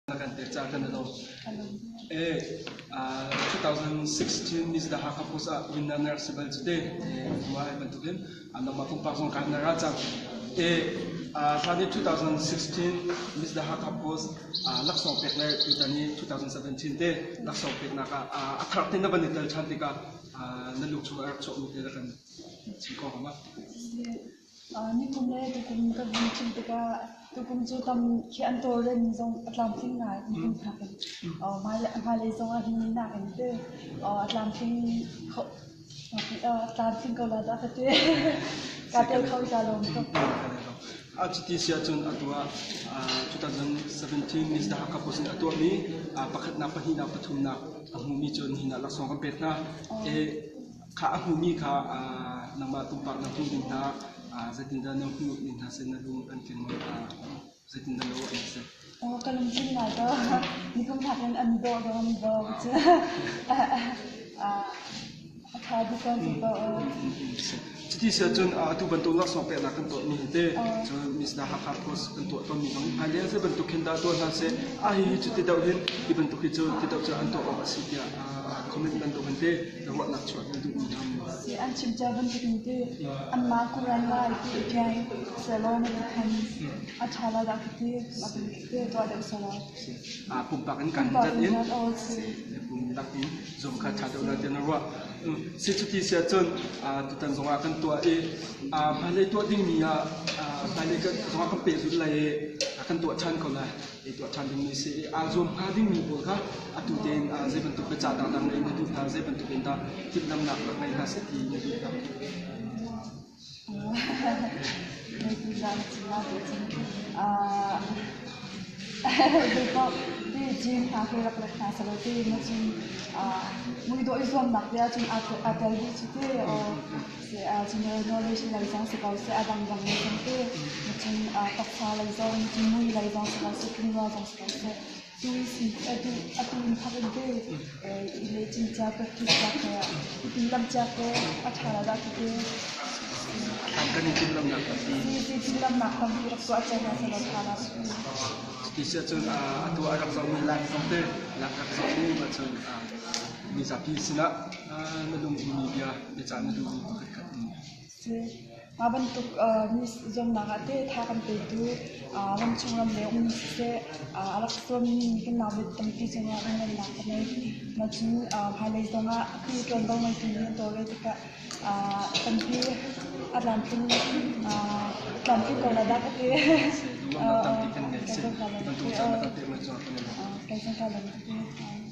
Na kan pek caah kan i lawm. Eh, 2016 Miss The Hakha Post ah winner na rak si bal cu te. Mah hi bantukin nangmah pumpak zong kan na ra cang. Eh, hlan i 2016 Miss The Hakha Post laksawng pek le tutan i 2017 te laksawng peknak ah a thar te na van i tel ṭhan tikah na lung chung a rak chuakmi te na kan chim ko hnga ma? Nikum le tukum kan hun chim tikah tukum cu tam khi an tawlrel zong a tlamtling ngai nikum nakin. Hmailei zong ah hi nakin te a tlamtling kho a tlamtling ko la dah ka ti. Kaa tel kho i kaa lawm tuk. A cuti si ahcun atu ah 2017 Miss The Hakha Post nih a tuahmi pakhatnak, pahnihnak, pathumnak a hmumi cu nihin ah laksawng kan pek hna. Kha a hmumi kha nangmah pumpak na hmuh ning hna zeitindah na hmuh ning hna seh na lung an tling zeitindah na ruah ning seh? Aw ka lungtling ngai ko. Nikum hnak in an dawh dawh an dawh cu. A ṭha dih ko cu ko. Cuti si ahcun atu bantuk laksawng peknak kan tuahmi hi te cun Miss The Hakha Post kan tuah tawnmi bang hmailei ah zei bantuk khin dah tuah hna seh a hihi cu ti deuh hin hi bantuk hi cu ti deuh cu an tuah awk a si tiah comment bantuk hin te ruahnak chuah na duhmi hna maw? Si an chim cia bantuk in ti anmah Quran lai ti i ṭiai selaw na ti khan a ṭha la dah ka ti ma ti tuah deuh selaw. Pumpak in kan dat in pumpak in zong kha ṭha deuh la tiah na ruah. Si cuti si ahcun tutan zongah kan tuah i hmailei tuah dingmi ah hmailei zongah kan pehzulh lai i kan tuah ṭhan ko lai. I tuah ṭhan dingmi si i aa zuam hnga dingmi pawl kha atu tein zei bantuk biacah dah dah ngeih na duh hna, zei bantuk in dah timhlamhnak rak ngei hna seh ti na duh hna. Muidawh i zuamnak te ahcun aa tel dih cu ti general knowledge lei zong si ko seh a dangdang lei zong te cun taksa lei zong cun mui lei zong si ko seh pumrua zong si ko seh tu atu atu in thak in te i le cincia practice cia ke i timhlamh cia ke a ṭha la dah ti te kan i timhlamhnak tampi si timhlamhnak tampi rak tuah cia hna selaw ṭha la Cuti si ahcun atu a rak zohmi live zong te lak rak zohmi ahcun mizapi sinah na lungduhmi bia biacah na duhmi pakhatkhat um. Si. Mah bantuk mi zuamnak ah teh tha kan petu ramchung ramleng ummi siseh a rak zuammi kan naule tampi cungah lunglawmhnak ka ngei. Mah cun hmailei zongah khi ṭuanvo ngeitu nih an tawlrel tikah tampi a tlamtling tlamtling ko la dah ka ti. Lunglawmhnak tampi kan ngei. Si. Bantuk caan na kan pekmi cungah kan i lawm. Kei zong ka lawm tuk.